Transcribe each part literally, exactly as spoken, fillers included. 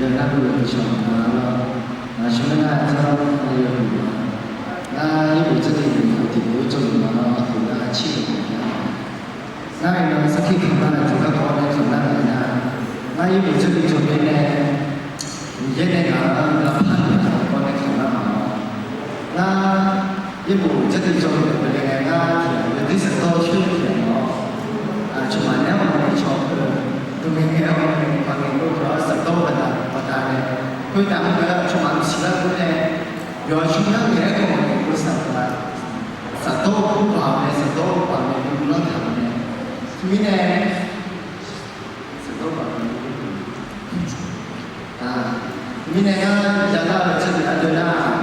Yawnar gui-eu tiqshawq ma lawr, ngaq shawr-aer nar-aq, tsawrhaq-anr yawhuiq ma. Ngar yaerbof dzardziv yawhuiq tiqpov-aer jawrluf ma lawr, khof nar-aq, cirluf ma. Ngar iqnan sarkir kamq nar-aq, tiqgar kawv nae kamq nar-aq, ngar yaerbof dzardziv jawrluf nae, Miqyaer nae ngaq-anr lavpar-euq tiqgar kawv nae kamq nar-aq, ngar yaerbof dzardziv jawrluf-eu baqdanae ngar tiqghaq-eu dui saqdawr coer-eu tiqghaq-awr, aqcawq maqnaeq-awr maqnaeq caw-eu, dawqmaeq ngaeq-awr maqnaeq caw-eu, maqngaeq dov-awr saqdawr baqda baqda nae, khoertav-anr ghae-eu aqcawq maqsiq lar-eu nae, yawqha shuir nar ngaeq-aer khawf maqngaeq dov saqdawr-a, saqdawr-eu khoer baq-eu mae, saqdawr-eu khoer baq-eu mae, dovlanr taq-euq mae. Teumirnae, saqdawr baq-eu mae. Teumirnae ngar jalar-eu tsawrhaq deuq nar-aq,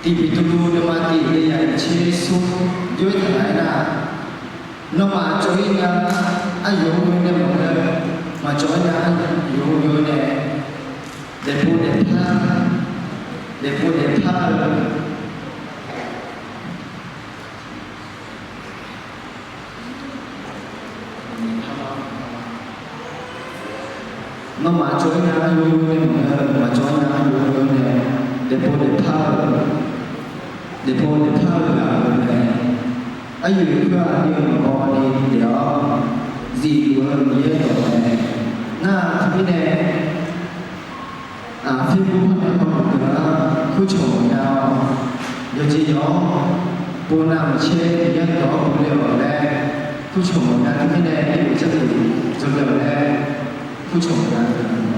Tiq Beqtuvluv deuvma tiq deuvzaq nyiq tser smr jov-aer taqlaq-aer nar-aq, nawmaf cawv-ir nya-a, aqyawf-anr ghoe nae maqngeur, maqcawv-ir nya-a, aqyawf-anr ghoe nae daefpov daefpar, daefpov daefpar-eu Nawmaf cawv-ir nya-a, aqyawf-anr ghoe nae maqngeur, maqcawv-ir nya-a, aqyawf-anr ghoe nae daefpov daefpar-eu, daefpov daefpar-eu ghaq-euq mae. Aqyawf-euq khoer-aq, aqli-eu maqbaw ni daef-awr zifluf-eu Miqyaer dawq mae. Nar-aq, teumirnae Aqfir bur par nae hawluf deuq-anr kurcawq mawf nya-awq. Yawqjeq yawq-anr pov nav maqtser Miqyaer dawq-anr pov le-awq laer kurcawq mawf nya. Teumirnae yaerbof dzardziv jawrle-awq laer kurcawq mawf nya-eu.